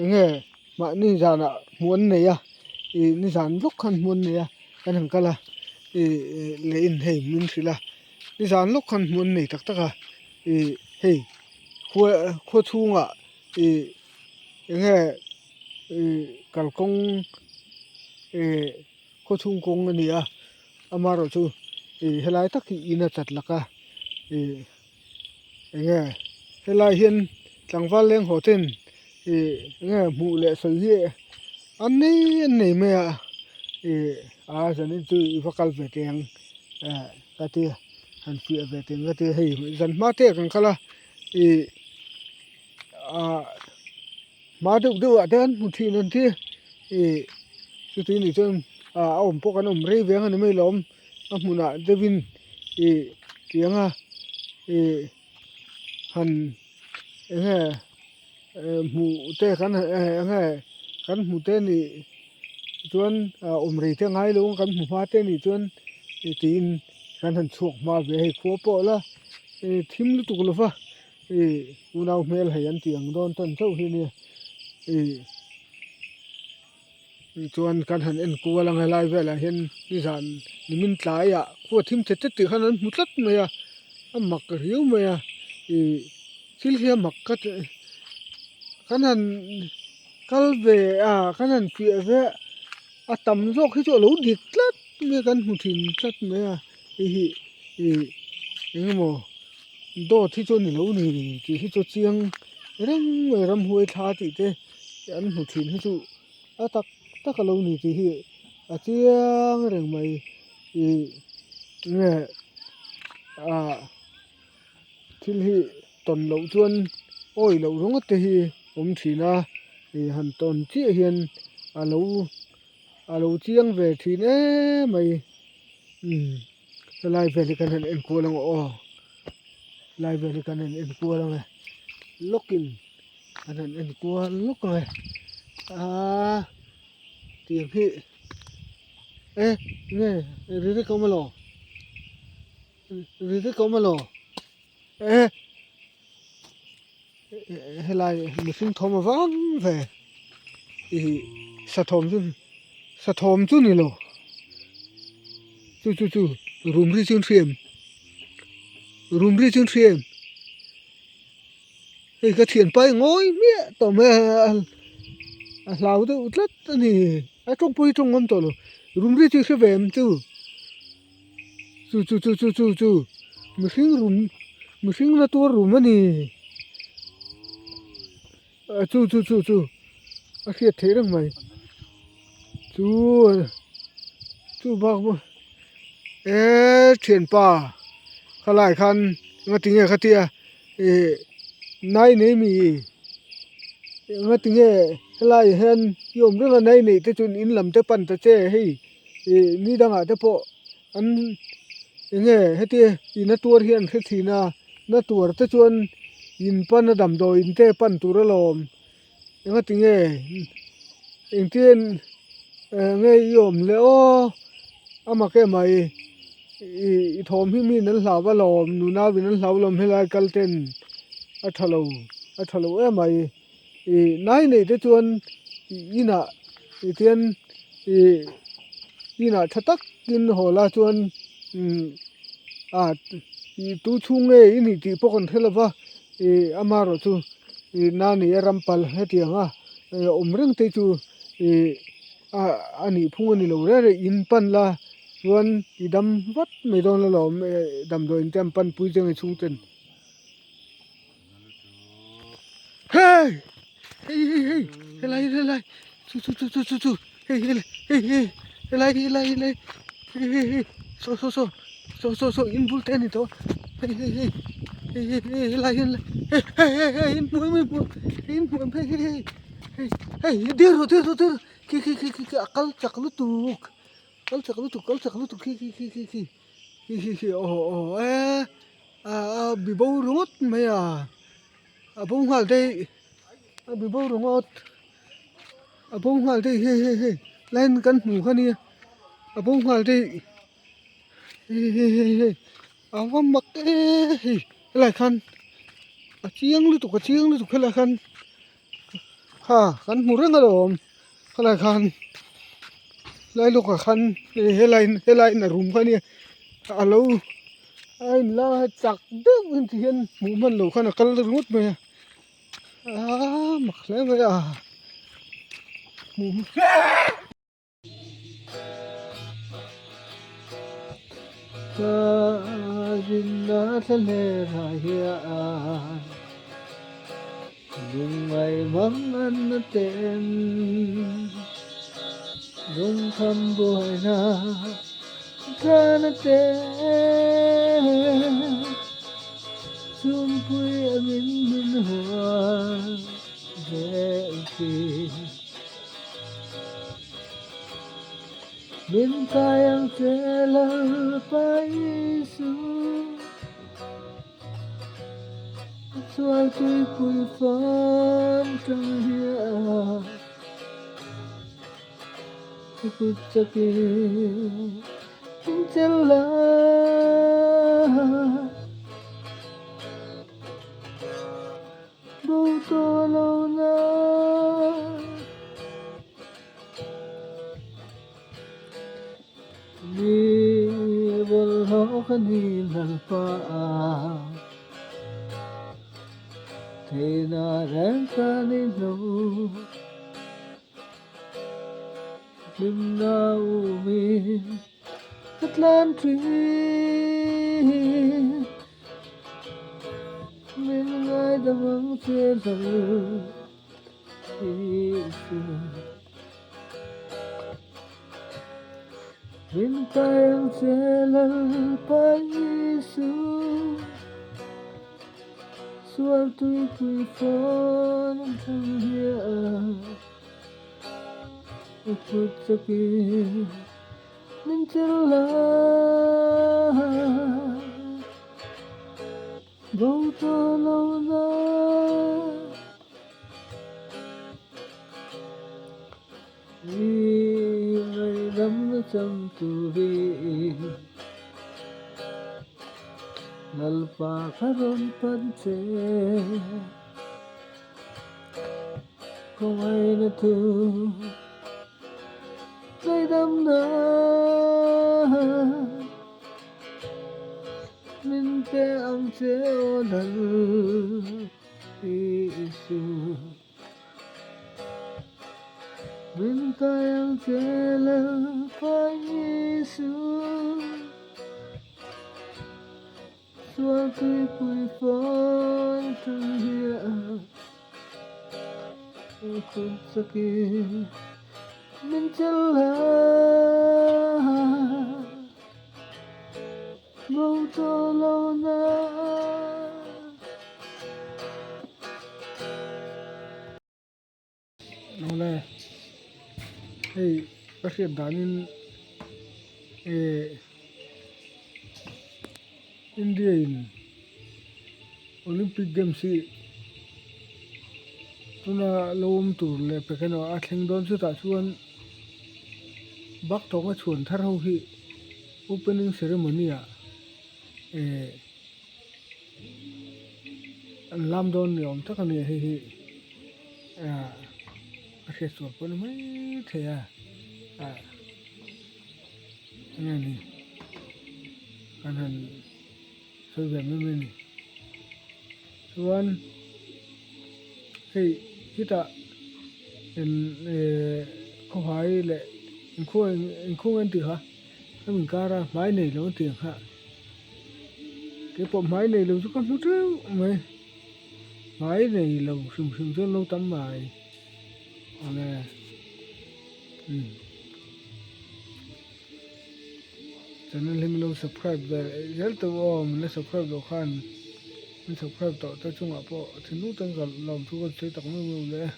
Enge mahni zanah hmuh an nei a ih nizan lawk khan hmuh an nei a kan han kal a ih leh in hei min hrilh a nizan lawk khan hmuh an nei tak tak a ih hei khua khua chhungah ih enge ih kalkawng ih khaw chhung kawng a ni a amaherawhchu ih helai tak hi in a chat lak a ih. Enge helai hian tlangval leng haw ten ih enge hmuh leh sawi hi an nei an nei mai a ih a zanin chu i va kal ve teh ang eh ka ti a han fiah ve teh ang ka ti a hei zan hma te ah kan kal a ih ah hma deuh deuh ah te an hmu thin an ti ih chuti nih chuan ah a awm pawh kan awm rei ve ang a ni mai lawm. A hmunah deuhin ih tiang a ih han eng nge hmuh te kan eng nge kan hmu te nih chuan awm rei te ngai lo ang kan hmu hma te nih chuan tiin kan han chhuak hma ve a hei khua pawh la ih thim lutuk lo va ih unau hmel hei an tih ang dawn tan chauh hi a nia ih. Chuan kan han en kual ang helai velah hian nizan nimin tlaiah khua thim thet thet tih khan an hmu tlat mai a a mak riau mai a ih thil hi a mak ka ti kan han kal ve a kan han fiah ve a tam zawk hi chu a lo dik tlat mai a kan hmu thin tlat mai a hei hi ih eng emaw dawt hi chu a ni lo ni tih hi chu a chiang reng mai ramhuai thla tih te. An hmu thin hi chu a tak tak a lo ni tih hi a chiang reng mai ih nge ah thil hi tawn loh chuan awi loh ringawt te hi awm thin a ih han tawn chiah hian a lo a lo chiang ve thin em mai umm helai vel hi kan han enkual ang aw helai vel hi kan han enkual ang e lawkin. An han en kual lawk ang e aaa tiang hi e nge ri vek a awm alaw ri vek a awm alaw e helai mihring thawm avang ve ih sathawm chu sathawm chu ni lo chu chu chu rum ri chu an hria em rum ri chu an hria em. Hei ka thianpa hi ngawi hmiah tawh mai a a hlau deuh tlat a ni a tawng pawh hi tawng ngam tawh lo rum ri chu i hre ve em chu chu chu chu chu chu chu mihring rum mihring la tuar rum a ni a chu chu chu chu a hriat theih reng mai chu chu bak maw eee thianpa khalai khan ngatinge kha tia. Ih nai nei mi enga tinge helai ah hian i awm reng a nai neih te chuan in lam te pan ta che hei ih ni dangah te pawh an enge heti ina tuar hi an hre thin a na tuar te chuan in pan a damdawi in te pan tur alawm enga tinge engtin nge i awm le aw a mak em mai ih i thawm hi mi an hlau alawm nunau in an hlau alawm helai kal ten a tha lo a tha lo em mai ih nai neih te chuan ih inah tihian ih inah tha takin haw la chuan umm ah ih tu chhung nge i nih tih pawh kan hre lo va ih amaherawhchu ih nani a ram pal hetiang a awm reng te chu ih a nih phung a ni lo reng reng in pan la chuan i dam vat mai dawn alawm damdawiin te an pan pui che nge chhung ten hei hei hei hei helai helai chu chu chu chu chu chu hei hei hei hei helai helai helai hei hei hei saw saw saw saw saw saw in bul te a ni tawh hei hei hei hei hei hei helai hian hei hei hei hei in hmuh em in hmuh in hmuh em hei hei hei hei hei dir rawh dir rawh dir khi khi khi khi a kal chak lutuk kal chak lutuk kal chak lutuk khi khi khi khi khi khi khi khi aw aw e a a bi bo ringawt mai a a bo nghal daih a bi bo ringawt a bo nghal daih hei hei hei line kan hmu kha nia a bo nghal daih hei hei hei hei a va mak em hei helai khan a chiang lutuk a chiang lutuk helai khan. Kha kan hmu reng alawm khalai khan lai lawkah khan helai helaiin a rum kha ania a lo a inla chak deuh in ti hian hmuh hman loh khan a kal ringawt mai a aaa mak hle mai a hmuh. Ka rinna thlalera hian lungngai mang an na ten lungkham buaina tlan a ten chhumpui angin min hual zel thin. Min kai ang che Lalpa Isu Sual tuipui fam tang hian Ka kut chakin min chelh la Bo tawh lo na. Mi bawlhhlawh ka ni Lalpa Theihna reng ka nei lo Hlimna umin ka tlan thin Min ngaidam ang che Lal. Min kai ang che Lalpa Isu Sual tuipui fawn an thang hian A kut chakin min chelh la Bo tawh lo na. I ngaihdamna chang turin Lalpa ka rawn pan che. Khawngaihna thu ngaihdamna. Min pe ang che aw Lal Isu. Min kai ang che Lalpa Isu. Sual tuipui fawn thang hian kut chakin min chelh a. Bo tawh lo na. Awle hei ka hriat danin eh India in Olympic games hi tuna lo awm tur leh pek emaw a thleng dawn chutah chuan bak tawka chhuan thar ho hi opening ceremony ah eh an lam dawn ni awm tak a ni hei hi ah a hriat sual pawh ni mai thei a ah enge ni kan han sawi ve mai mai a ni chuan hei khitah in eh khawhai leh inkhung inkhung an tih kha hemi inkara hmai nei lo an tih ang kha keipawh hmai nei lo chu ka hmu teuh mai hmai nei lo hrim hrim chuan lo tam mai awle umm. Channel hi min lo subscribe ve zel tawh aw min la subscribe loh khan min subscribe tawh te chungah pawh thinlung tak in ka lawmthu ka sawi tak meuh meuh leh e.